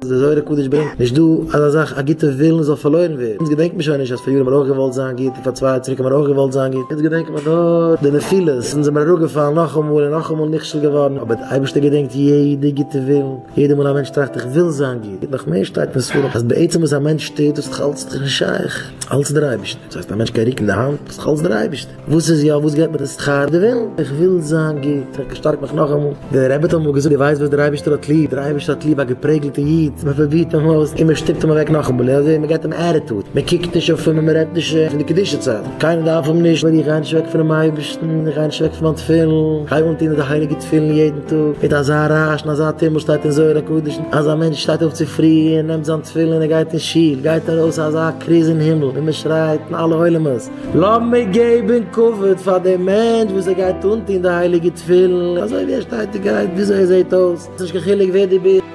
דער זוהר הקדוש ברענגט, נישט דא אזא זאך א גוטע ווילן זאל פארלוירן ווערן, אונז געדענקט מען שוין נישט אז פאר יאר האט מען אויך געוואלט זיין גוט און פאר צוויי יאר צוריק האט מען אויך געוואלט זיין גוט, אונז געדענקט מען נאר די נפילות, אונז זעמער אראפגעפאלן נאכאמאל און נאכאמאל נכשל געווארן, אבער דער אייבערשטער געדענקט יעדע גוטע ווילן, יעדע מאל א מענטש טראכט איך וויל זיין גוט, נאך מער שטייט אין ספרים אז בעצם וואס א מענטש טוט דאס איז דאך אלץ נישט שייך, אלץ דער אייבערשטער, דאס הייסט א מענטש קען רוקן די האנט, דאס איז דאך אלץ דער אייבערשטער. וואס איז יא? וואס געבט מיר די שכר? די ווילן, איך וויל זיין גוט, איך שטארק מיך נאכאמאל. דער רבי האט אמאל געזאגט, דו ווייסט וואס דער אייבערשטער האט ליב? דער אייבערשטער האט ליב א געפרעגלטע איד, מען פרובירט אים אויס און מען שטופט אים אוועק נאכאמאל, און אזוי מען געבט אים attitude, מען קוקט נישט אויף אים און מען רעדט נישט פון די קדושה צייט, קיינער דארף אים נישט, אבער איך גיי נישט אוועק פונעם אייבערשטן, איך גיי נישט אוועק פון מיין תפילין, איך גיי אנטון די הייליגע תפילין יעדן טאג, מיט אזא רעש און אזא טומל שטייט אין זוהר הקדוש, אז א מענטש שטייט אויף צופרי און נעמט זיין תפילין און גייט אין שול, גייט ארויס אזא כרוז אין הימל און מען שרייט אין אלע עולמות, לאמיר געבן כבוד פאר דעם מענטש וואס ער גייט אנטון די הייליגע תפילין, אזוי ווי ער שטייט און גייט, וויאזוי ער זעט אויס, ס'נישט קיין חילוק ווער דו ביסט.